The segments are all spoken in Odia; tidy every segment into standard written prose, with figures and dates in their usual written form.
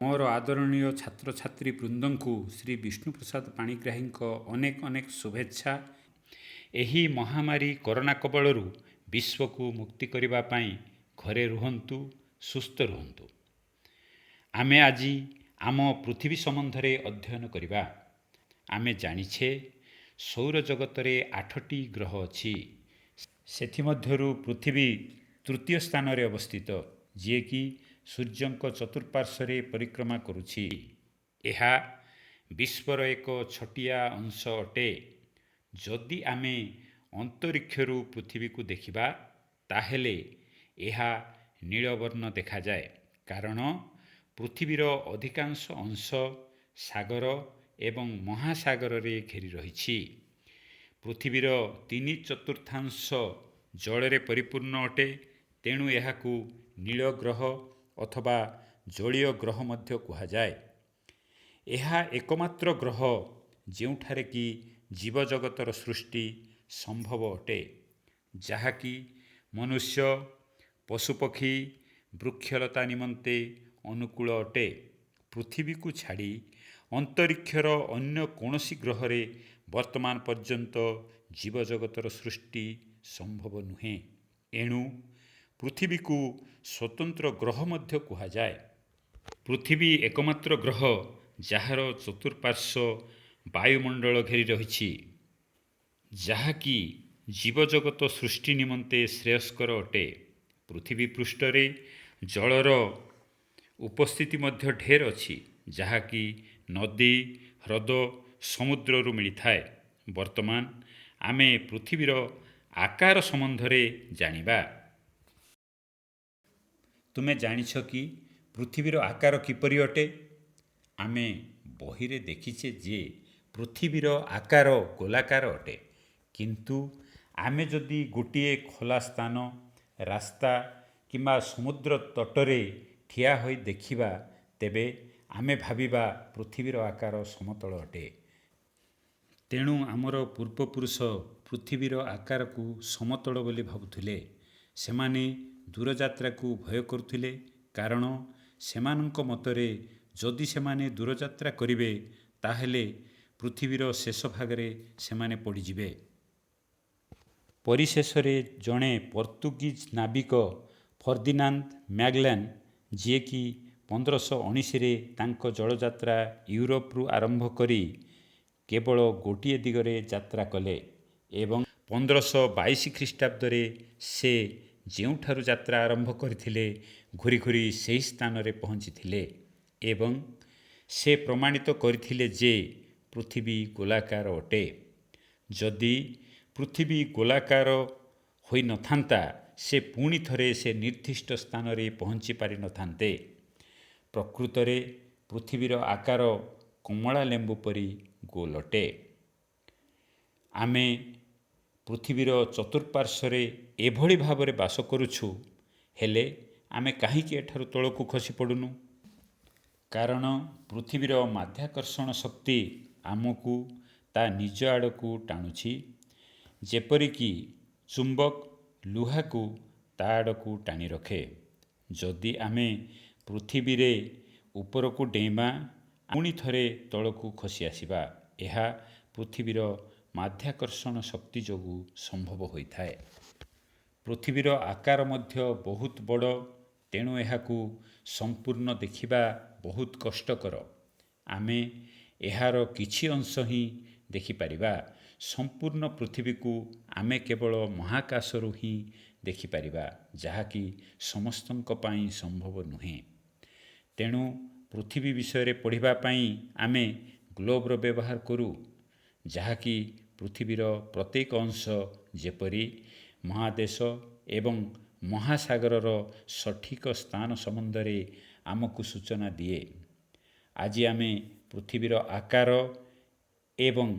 ମୋର ଆଦରଣୀୟ ଛାତ୍ରଛାତ୍ରୀ ବୃନ୍ଦଙ୍କୁ ଶ୍ରୀ ବିଷ୍ଣୁପ୍ରସାଦ ପାଣିଗ୍ରାହୀଙ୍କ ଅନେକ ଅନେକ ଶୁଭେଚ୍ଛା। ଏହି ମହାମାରୀ କରୋନା କବଳରୁ ବିଶ୍ୱକୁ ମୁକ୍ତି କରିବା ପାଇଁ ଘରେ ରୁହନ୍ତୁ, ସୁସ୍ଥ ରୁହନ୍ତୁ। ଆମେ ଆଜି ଆମ ପୃଥିବୀ ସମ୍ବନ୍ଧରେ ଅଧ୍ୟୟନ କରିବା। ଆମେ ଜାଣିଛେ ସୌରଜଗତରେ 8ଟି ଗ୍ରହ ଅଛି। ସେଥିମଧ୍ୟରୁ ପୃଥିବୀ ତୃତୀୟ ସ୍ଥାନରେ ଅବସ୍ଥିତ, ଯିଏକି ସୂର୍ଯ୍ୟଙ୍କ ଚତୁଃପାର୍ଶ୍ୱରେ ପରିକ୍ରମା କରୁଛି। ଏହା ବିଶ୍ୱର ଏକ ଛୋଟିଆ ଅଂଶ ଅଟେ। ଯଦି ଆମେ ଅନ୍ତରୀକ୍ଷରୁ ପୃଥିବୀକୁ ଦେଖିବା, ତାହେଲେ ଏହା ନୀଳବର୍ଣ୍ଣ ଦେଖାଯାଏ, କାରଣ ପୃଥିବୀର ଅଧିକାଂଶ ଅଂଶ ସାଗର ଏବଂ ମହାସାଗରରେ ଘେରି ରହିଛି। ପୃଥିବୀର 3/4 ଜଳରେ ପରିପୂର୍ଣ୍ଣ ଅଟେ, ତେଣୁ ଏହାକୁ ନୀଳ ଗ୍ରହ ଅଥବା ଜଳୀୟ ଗ୍ରହ ମଧ୍ୟ କୁହାଯାଏ। ଏହା ଏକମାତ୍ର ଗ୍ରହ ଯେଉଁଠାରେ କି ଜୀବଜଗତର ସୃଷ୍ଟି ସମ୍ଭବ ଅଟେ, ଯାହାକି ମନୁଷ୍ୟ, ପଶୁପକ୍ଷୀ, ବୃକ୍ଷଲତା ନିମନ୍ତେ ଅନୁକୂଳ ଅଟେ। ପୃଥିବୀକୁ ଛାଡ଼ି ଅନ୍ତରୀକ୍ଷର ଅନ୍ୟ କୌଣସି ଗ୍ରହରେ ବର୍ତ୍ତମାନ ପର୍ଯ୍ୟନ୍ତ ଜୀବଜଗତର ସୃଷ୍ଟି ସମ୍ଭବ ନୁହେଁ। ଏଣୁ ପୃଥିବୀକୁ ସ୍ୱତନ୍ତ୍ର ଗ୍ରହ ମଧ୍ୟ କୁହାଯାଏ। ପୃଥିବୀ ଏକମାତ୍ର ଗ୍ରହ ଯାହାର ଚତୁଃପାର୍ଶ୍ୱ ବାୟୁମଣ୍ଡଳ ଘେରି ରହିଛି, ଯାହାକି ଜୀବଜଗତ ସୃଷ୍ଟି ନିମନ୍ତେ ଶ୍ରେୟସ୍କର ଅଟେ। ପୃଥିବୀ ପୃଷ୍ଠରେ ଜଳର ଉପସ୍ଥିତି ମଧ୍ୟ ଢେର ଅଛି, ଯାହାକି ନଦୀ, ହ୍ରଦ, ସମୁଦ୍ରରୁ ମିଳିଥାଏ। ବର୍ତ୍ତମାନ ଆମେ ପୃଥିବୀର ଆକାର ସମ୍ବନ୍ଧରେ ଜାଣିବା। ତୁମେ ଜାଣିଛ କି ପୃଥିବୀର ଆକାର କିପରି ଅଟେ? ଆମେ ବହିରେ ଦେଖିଛେ ଯେ ପୃଥିବୀର ଆକାର ଗୋଲାକାର ଅଟେ। କିନ୍ତୁ ଆମେ ଯଦି ଗୋଟିଏ ଖୋଲା ସ୍ଥାନ, ରାସ୍ତା କିମ୍ବା ସମୁଦ୍ର ତଟରେ ଠିଆ ହୋଇ ଦେଖିବା, ତେବେ ଆମେ ଭାବିବା ପୃଥିବୀର ଆକାର ସମତଳ ଅଟେ। ତେଣୁ ଆମର ପୂର୍ବପୁରୁଷ ପୃଥିବୀର ଆକାରକୁ ସମତଳ ବୋଲି ଭାବୁଥିଲେ। ସେମାନେ ଦୂରଯାତ୍ରାକୁ ଭୟ କରୁଥିଲେ, କାରଣ ସେମାନଙ୍କ ମତରେ ଯଦି ସେମାନେ ଦୂରଯାତ୍ରା କରିବେ, ତାହେଲେ ପୃଥିବୀର ଶେଷ ଭାଗରେ ସେମାନେ ପଡ଼ିଯିବେ। ପରିଶେଷରେ ଜଣେ ପର୍ତ୍ତୁଗୀଜ ନାବିକ ଫର୍ଦିନାନ୍ଦ ମ୍ୟାଗେଲାନ୍, ଯିଏକି 1519ରେ ତାଙ୍କ ଜଳଯାତ୍ରା ୟୁରୋପରୁ ଆରମ୍ଭ କରି କେବଳ ଗୋଟିଏ ଦିଗରେ ଯାତ୍ରା କଲେ ଏବଂ 1522 ଖ୍ରୀଷ୍ଟାବ୍ଦରେ ସେ ଯେଉଁଠାରୁ ଯାତ୍ରା ଆରମ୍ଭ କରିଥିଲେ, ଘୂରି ଘୂରି ସେହି ସ୍ଥାନରେ ପହଞ୍ଚିଥିଲେ ଏବଂ ସେ ପ୍ରମାଣିତ କରିଥିଲେ ଯେ ପୃଥିବୀ ଗୋଲାକାର ଅଟେ। ଯଦି ପୃଥିବୀ ଗୋଲାକାର ହୋଇନଥାନ୍ତା, ସେ ପୁଣି ଥରେ ସେ ନିର୍ଦ୍ଦିଷ୍ଟ ସ୍ଥାନରେ ପହଞ୍ଚି ପାରିନଥାନ୍ତେ। ପ୍ରକୃତରେ ପୃଥିବୀର ଆକାର କମଳା ଲେମ୍ବୁ ପରି ଗୋଲ ଅଟେ। ଆମେ ପୃଥିବୀର ଚତୁଃପାର୍ଶ୍ୱରେ ଏଭଳି ଭାବରେ ବାସ କରୁଛୁ, ହେଲେ ଆମେ କାହିଁକି ଏଠାରୁ ତଳକୁ ଖସି ପଡ଼ୁନୁ? କାରଣ ପୃଥିବୀର ମାଧ୍ୟାକର୍ଷଣ ଶକ୍ତି ଆମକୁ ତା ନିଜ ଆଡ଼କୁ ଟାଣୁଛି, ଯେପରିକି ଚୁମ୍ବକ ଲୁହାକୁ ତା ଆଡ଼କୁ ଟାଣି ରଖେ। ଯଦି ଆମେ ପୃଥିବୀରେ ଉପରକୁ ଡେଇଁବା, ପୁଣି ଥରେ ତଳକୁ ଖସି ଆସିବା। ଏହା ପୃଥିବୀର ମାଧ୍ୟାକର୍ଷଣ ଶକ୍ତି ଯୋଗୁଁ ସମ୍ଭବ ହୋଇଥାଏ। ପୃଥିବୀର ଆକାର ମଧ୍ୟ ବହୁତ ବଡ଼, ତେଣୁ ଏହାକୁ ସମ୍ପୂର୍ଣ୍ଣ ଦେଖିବା ବହୁତ କଷ୍ଟକର। ଆମେ ଏହାର କିଛି ଅଂଶ ହିଁ ଦେଖିପାରିବା। ସମ୍ପୂର୍ଣ୍ଣ ପୃଥିବୀକୁ ଆମେ କେବଳ ମହାକାଶରୁ ହିଁ ଦେଖିପାରିବା, ଯାହାକି ସମସ୍ତଙ୍କ ପାଇଁ ସମ୍ଭବ ନୁହେଁ। ତେଣୁ ପୃଥିବୀ ବିଷୟରେ ପଢ଼ିବା ପାଇଁ ଆମେ ଗ୍ଲୋବର ବ୍ୟବହାର କରୁ, ଯାହାକି ପୃଥିବୀର ପ୍ରତ୍ୟେକ ଅଂଶ ଯେପରି ମହାଦେଶ ଏବଂ ମହାସାଗରର ସଠିକ ସ୍ଥାନ ସମ୍ବନ୍ଧରେ ଆମକୁ ସୂଚନା ଦିଏ। ଆଜି ଆମେ ପୃଥିବୀର ଆକାର ଏବଂ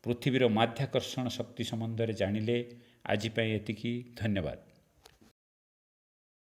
ପୃଥିବୀର ମାଧ୍ୟାକର୍ଷଣ ଶକ୍ତି ସମ୍ବନ୍ଧରେ ଜାଣିଲେ। ଆଜି ପାଇଁ ଏତିକି। ଧନ୍ୟବାଦ।